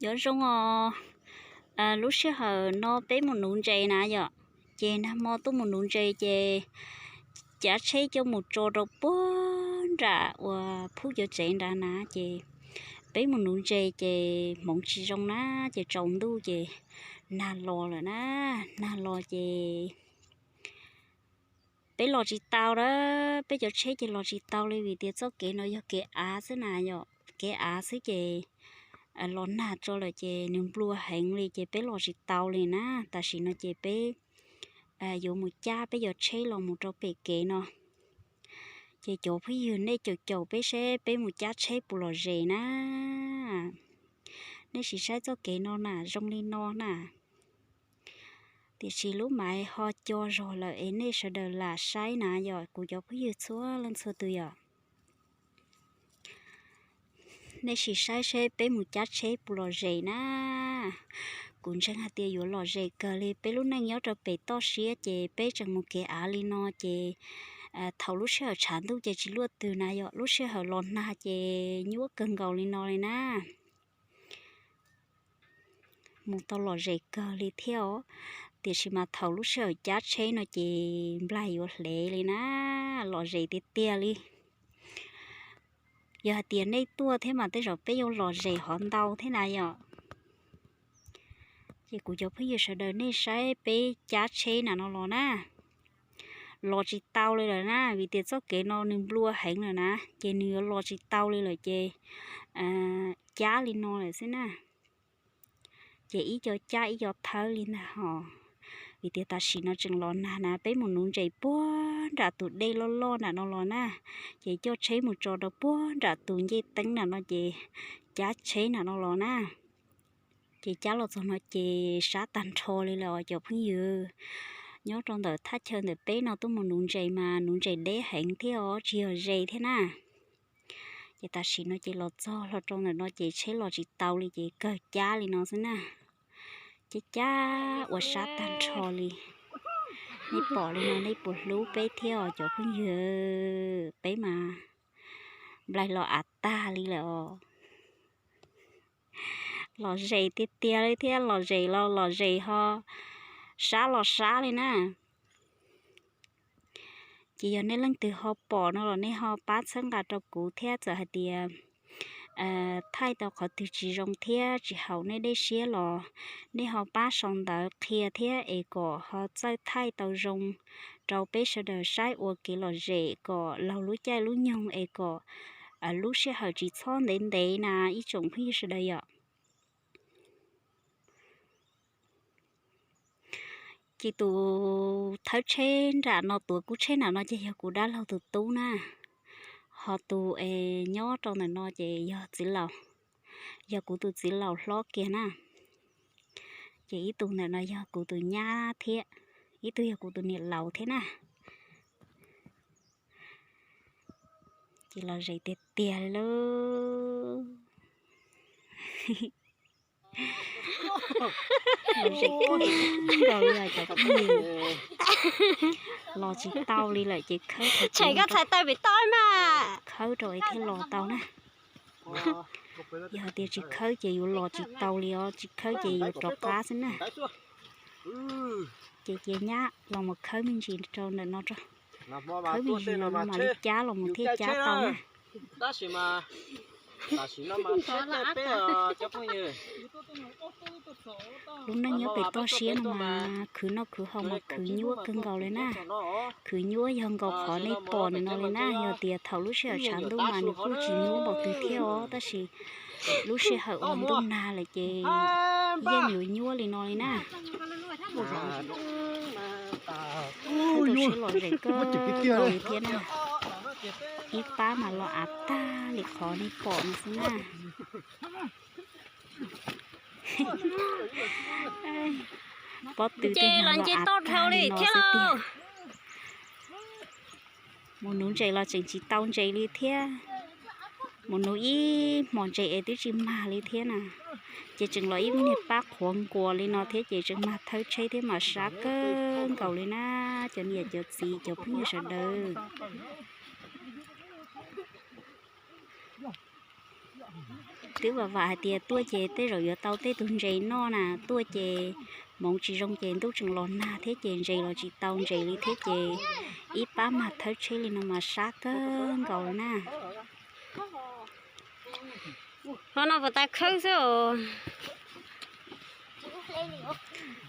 Nyob zoo os, lub sij hawm no peb mus nuv ntses na yom, ces nag hmo tuaj mus nuv ntses ces cav tsheb coj mus tso rau puag nram uas Phub cov tsev nrad na, ces peb mus nuv ntses ces hmoov tsis zoo na, ces tsaus ntuj ces nag los lawm na, nag los ces peb los tsis tau na, peb cov tsheb ces los tsis tau li vim tias txoj kev no yog kev av xwb na yom, kev av xwb ces los nag tso lawm ces nws nplua heev li ces peb los tsis tau li na. Tam sim no ces peb yuav mus cab peb cov tsheb los mus rau pem kev no. Ces cov phooj ywg nej caum caum peb seb peb mus cab tsheb puas lom zem na. Nej sim saib txoj kev no na, zoo li no na. Tiam sis lub maiv ho co zog lawm es nej sawv daws lam saib na yom, kuv cov phooj ywg txhua leej txhua tus yom. Nej sim saib seb peb mus cab tsheb puas lom zem na. Kuv ntseeg hais tias yuav lom zem kawg li, peb lub neej nyob rau pem toj siab ces peb tseem mus kev av li no ces thaum lub sij hawm tshav ntuj ces tsis luaj twg na yom, lub sij hawm los nag ces nyuaj kawg nkaus li no li na. Mus tau lom zem kawg li thiab os, tiam sis mas thaum lub sij hawm cab tsheb no ces nplaig yuav hle li na, lom zem tiag tiag li. Yog hais tias nej tuaj thiab mas tej zaum peb yuav lom zem hov ntau thiab na yom. Ces kuv cov phooj ywg sawv daws nej saib peb cab tsheb na no los na, los tsis tau li lawm na, vim tias txoj kev no nws nplua heev lawm na, ces nws yuav los tsis tau li lawm ces cab li no lawm xwb na. Ces ib co cab ib co thawb li ntag hos. Vim tias tam sim no tseem los nag na, peb mus nuv ntses puag nram tus dej loj loj nram no los na, ces coj tsheb mus tso rau puag nram tus ncej teeb nram no ces cab tsheb nram no los na. Ces cab los txog no ces sab tag nrho li lawm os cov phooj ywg. Nyob rau ntawm thaj chaw ntawm peb no tuaj mus nuv ntses mas nuv ntses deb heev thiab os, tsis yog ze thiab na. Ces tam sim no ces los txog hlo rau ntawm no ces tsheb los tsis tau li ces kawg cab li no xwb na. Cab cab ua sab tag nrho li. Nej pom li no nej puas hlub peb thiab os cov phooj ywg? Peb mas nplaig los av tag li lawm os. Lom zem tiag tiag li thiab, lom zem los lom zem ho sab los sab li na. Ces yog nej leej twg ho pom no los nej ho pab txhawb nqa rau kuv thiab, txawm hais tias thaij tau qhov twg tsis zoo thiab tsis haum nej dej siab los nej ho pab sau ntawv qhia thiab es kom ho txawj thaij tau zoo rau peb sawv daws saib ua kev lom zem kom laug lub caij lub nyoog es kom lub sij hawm tsis txhob ntev ntev na ib tsoom phooj ywg sawv daws yom. Ces tus thawb tsheb nram no, tuav kub tsheb nram no ces yog kuv dab laug tus tub na, ho tus es nyob rau ntawm no ces yog txiv laus, yog kuv tus txiv laus hlob kiag na. Ces ib tug ntawm no yog kuv tus nyab thiab, ib tug yog kuv tus niam laus thiab na. Ces lom zem tiag tiag li lauj. Lom zem kawg nkaus li os cov phooj ywg. Los tsis tau li lawm ces khawb, khawb rau es thiaj los tau na. Yog hais tias tsis khawb ces yuav los tsis tau li os, tsis khawb ces yuav rov qab xwb na. Ces cia nyab los mus khawb me ntsis rau ntawm no tso. Khawb me ntsis no mam li cab los mus thiaj cab tau na. Lub neej nyob pem toj siab no mas khwv noj khwv haus mas khwv nyuaj kawg nkaus li na. Khwv nyuaj yog nkaus qhov nej pom ntawm no li na, yog tias thaum lub sij hawm tshav ntuj mas nws kuj tsis nyuaj npaum twg thiab os, tab sis lub sij hawm uas ntuj nag lawm ces yeej yuav nyuaj li no li na. Tus seb lom zem kawg nkaus li thiab na. Ib pab mas los av tag li qhov nej pom no xwb na. Pob tw ces los nce toj dhau li thiab lauj. Mus nuv ntses los tseem tsis tau ntses li thiab. Mus nuv ib hmos ntses es twb tsis mag li thiab na. Ces tseem los ib niag pab qhuav nkuas li no thiab ces tseem mag thawb tsheb thiab mas sab kawg nkaus li na, cov niam cov txiv cov phooj ywg sawv daws. Twb vam vam hais tias tuaj ces tej zaum yuav tau tej tug ntses noj na, tuaj ces hmoov tsis zoo ces ntuj tseem los nag thiab ces ntses los tsis tau ntses li thiab ces ib pab mag thawb tsheb li no mas sab kawg nkaus na. Qhov no puas tas khawb xwb os.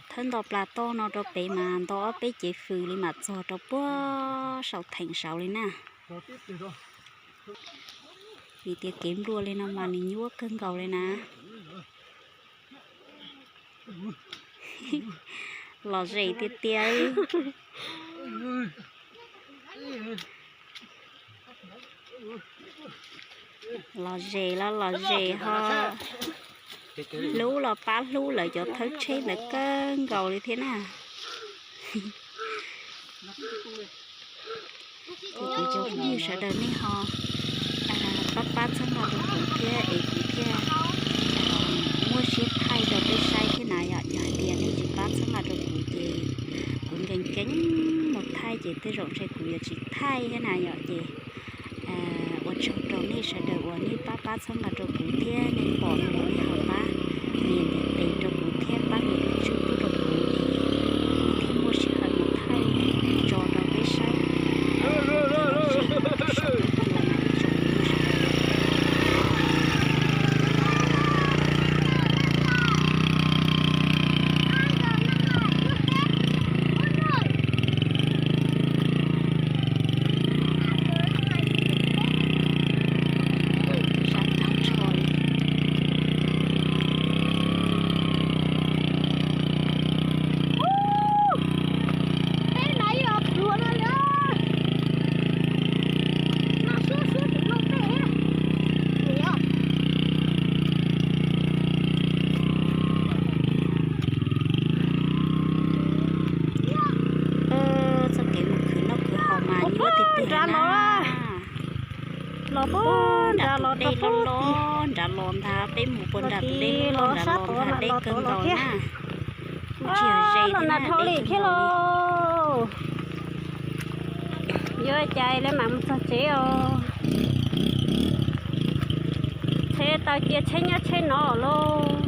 Thawb nto plas toj no rau pem mas nto ob peb cev fws li mam txog rau puag saum theem saud li na. Vim tias kev nplua li no mas nws nyuaj kawg nkaus li na. Lom zem tiag tiag. Lom zem los lom zem ho hlub los pab hlub lawv cov thawb tsheb ntawd kawg nkaus li thiab na. Ces kuv cov phooj ywg sawv daws nej ho pab pab txhawb nqa rau kuv thiab es kuv thiaj muaj siab thaij rau peb saib thiab na yom. Yog hais tias nej tsis pab txhawb nqa rau kuv ces kuv nkees nkees mus thaij ces tej zaum ntshe kuv yuav tsis thaij thiab na yom. Ces ua tsaug rau nej sawv daws uas nej pab pab txhawb nqa rau kuv thiab nej pom no los nej ho pab nias ntiv tes rau kuv thiab pab nias ib tswb pub rau kuv es kuv thiaj muaj sij hawm mus thaij tso rau peb saib. Txoj kev mus khwv noj khwv haus mas nyuaj tiag tiag na. Los puag nram tus dej loj loj nrad los ntag, peb mus puag nram tus dej loj loj nrad los ntag, deb kawg nkaus na. Kuj tsis yog ze thiab na, deb kawg nkaus li. Yuav cais li mam mus txog tsev os. Tsheb tau cia tsheb nyob tsheb no lauj.